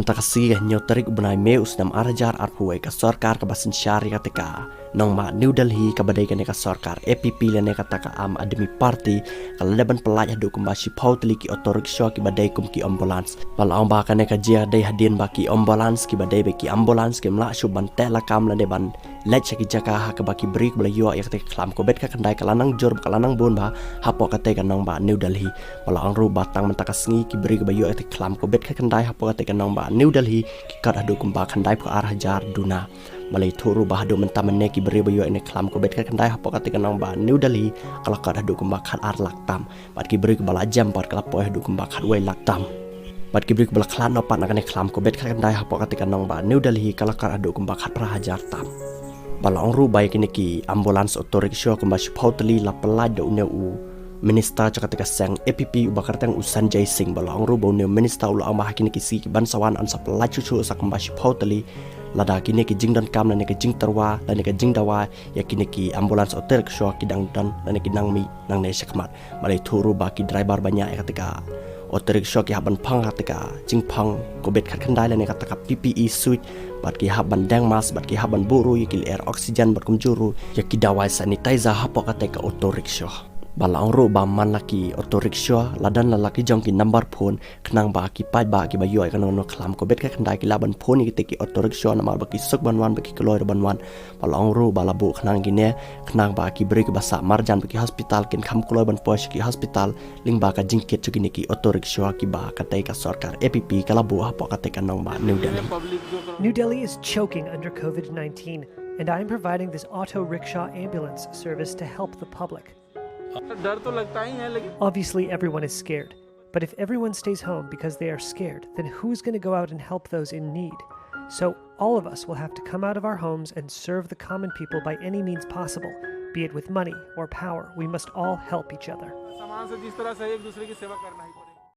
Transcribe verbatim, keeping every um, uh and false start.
Kata ka sngi ka hynñiew tarik u bnai May u snem ar hajar arphew wei, ka sorkar kaba synshar ïa kata ka nongbah New Delhi, kaba dei kane ka sorkar A P P lane kata ka Aam Aadmi Party, ka la dep ban pyllait haduh kumba shiphew tylli ki auto rickshaw kiba dei kum ki ambulance. Ba la ong ba kane ka jia dei hadien ba ki ambulance kiba dei ba ki ambulance kim lah shuh ban teh lakam lane ban leit sha ki jaka ha kaba ki briew ba la ïoh ïa kata ka khlam covid khatkhyndai ka la nang jur ba ka la nang bun bha hapoh kata ka nongbah New Delhi. Ba la ong ruh ba tang mynta ka sngi ki briew ba ïoh ïa kata ka khlam covid khatkhyndai hapoh kata ka nongbah New Delhi ki kot haduh kumba khyndaiphew ar hajar duna. Ba la ïathuh ruh ba haduh mynta mynne ki briew ba ïoh ïa kane ka khlam covid khatkhyndai hapoh kata ka nongbah New Delhi ka la kot haduh kumba khatar lak tam. Bad ki briew ba la jem pat ka la poi haduh kumba khatwei lak tam. Bad ki briew ba la khlad noh pat na kane ka khlam covid khatkhyndai hapoh kata ka nongbah New Delhi ka la kot haduh kumba khatphra hajar tam. Ba la ong ruh ba ïa kine ki ambulance auto rickshaw kumba shiphew tylli la pyllait da une u minister jong kata ka seng A P P uba kyrteng u Sanjay Singh. Ba la ong ruh ba une u minister u la ong ba ha kine ki sngi kiban sa wan yn sa pyllait shuh shuh sa kumba shiphew tylli, lada kine ki jingdonkam lane ka jingtyrwa lane ka jingdawa ïa kine ki ambulance auto rickshaw ki dang don lane ki nang mih nangne shakhmat. Ba la ïathuh ruh ba ki driver ba ñiah ïa kata ka auto rickshaw ki hap ban phong kata ka jingphong covid khatkhyndai lane kata ka P P E suit, bad ki hap ban deng mask, bad ki hap ban buh ruh ïa ki lyer oxygen bad kumjuh ruh ïa ki dawai sanitizer hapoh kata ka auto rickshaw. Ba la ong ruh ba man la ki auto rickshaw la don la la ki jong ki number phone khnang ba ki paidbah kiba ïoh ïa kano kano ka khlam covid khatkhyndai ki lah ban phone ïa kita ki auto rickshaw namar ba ki suk ban wan, ba ki kloi ruh ban wan. Ba la ong ruh ba la buh khnang kine khnang ba ki briew kiba sah marjan bad ki hospital kin kham kloi ban poi sha ki hospital lyngba ka jingkit jong kine ki auto rickshaw kiba kata ka sorkar A P P ka la buh hapoh kata ka nongbah New Delhi. New Delhi is choking under COVID nineteen, and I am providing this auto rickshaw ambulance service to help the public. डर तो लगता ही है लेकिन Obviously, everyone is scared. But if everyone stays home because they are scared, then who's going to go out and help those in need? So, all of us will have to come out of our homes and serve the common people by any means possible, be it with money or power. We must all help each other. सामान से जिस तरह से एक दूसरे की सेवा करना ही